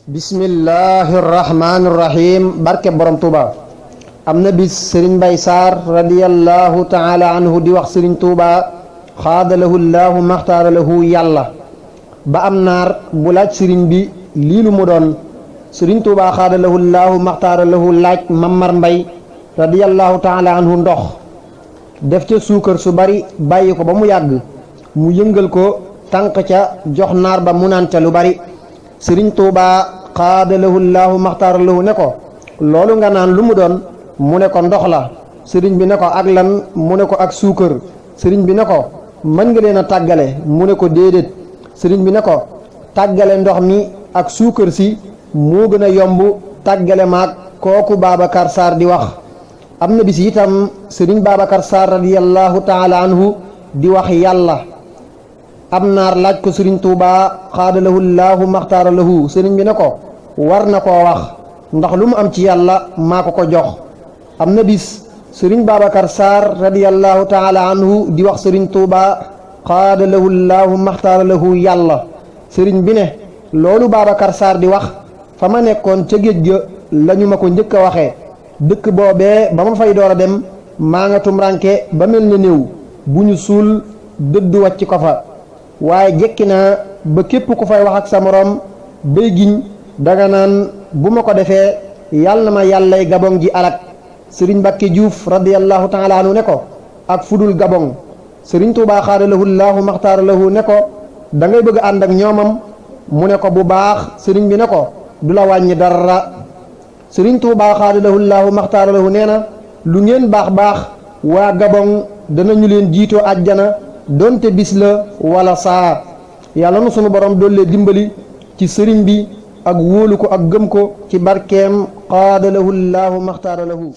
bismillahirrahmanirrahim. barke borom Touba. am na bis sëriñ Mbay Saar radiyallahu taala anhu di wax sëriñ Touba xaadalahu llaahu maxtaara lahu yàlla ba am naar bu laaj sëriñ bi lii lu mu doon. sëriñ Touba xaadalahu llaahu maxtaara lahu laaj Mamar Mbay radiyallahu taala anhu ndox def ca suukar su bari bàyyi ko ba mu yàgg mu yëngal ko tànk ca jox naar ba mu naan ca lu bari. sëriñ Touba xaadalahu llaahu maxtaara lahu ne ko loolu nga naan lu mu doon mu ne ko ndox la. sëriñ bi ne ko ak lan mu ne ko ak suukar. sëriñ bi ne ko mën nga leen a tàggale mu ne ko déedéet. sëriñ bi ne ko tàggale ndox mi ak suukar si moo gën a yomb tàggale maag kooku Babacar Sarr di wax. am na bis itam sëriñ Babacar Sarr radiyallahu taala anhu di wax yàlla. am naar laaj ko sëriñ Touba xaadalahu llaahu maxtaara lahu. sëriñ bi ne ko war na koo wax ndax lu mu am ci yàlla maa ko ko jox. am na bis sëriñ Babacar Sarr radiyallahu taala anhu di wax sëriñ Touba xaadalahu llaahu maxtaara lahu yàlla. sëriñ bi ne loolu Babacar Sarr di wax fa ma nekkoon ca géej ga lañu ma ko njëkk a waxee. dëkk boobee ba ma fay door a dem maa nga tumranke ba mel ne néew bu ñu suul dëddu wàcc ko fa. waaye jekki naa ba képp ku fay wax ak sa moroom bay giñ danga naan bu ma ko defee yàlla na ma yàllay gabon ji alak. sëriñ Mbàkke Juuf radiyallahu taala anhu ne ko ak fudul gabon. sëriñ Tuubaa xaadalahu llaahu maxtaara lahu ne ko da ngay bëgg ànd ak ñoomam mu ne ko bu baax. sëriñ bi ne ko du la wàññi dara. sëriñ Tuubaa xaadalahu llaahu maxtaara lahu nee na lu ngeen baax baax waa gabon danañu leen jiitoo àjjana donte bis la wala saa. yàlla na sunu borom doole dimbali ci sëriñ bi ak wóolu ko ak gëm ko ci barkeem xaadalahu llaahu maxtaara lahu.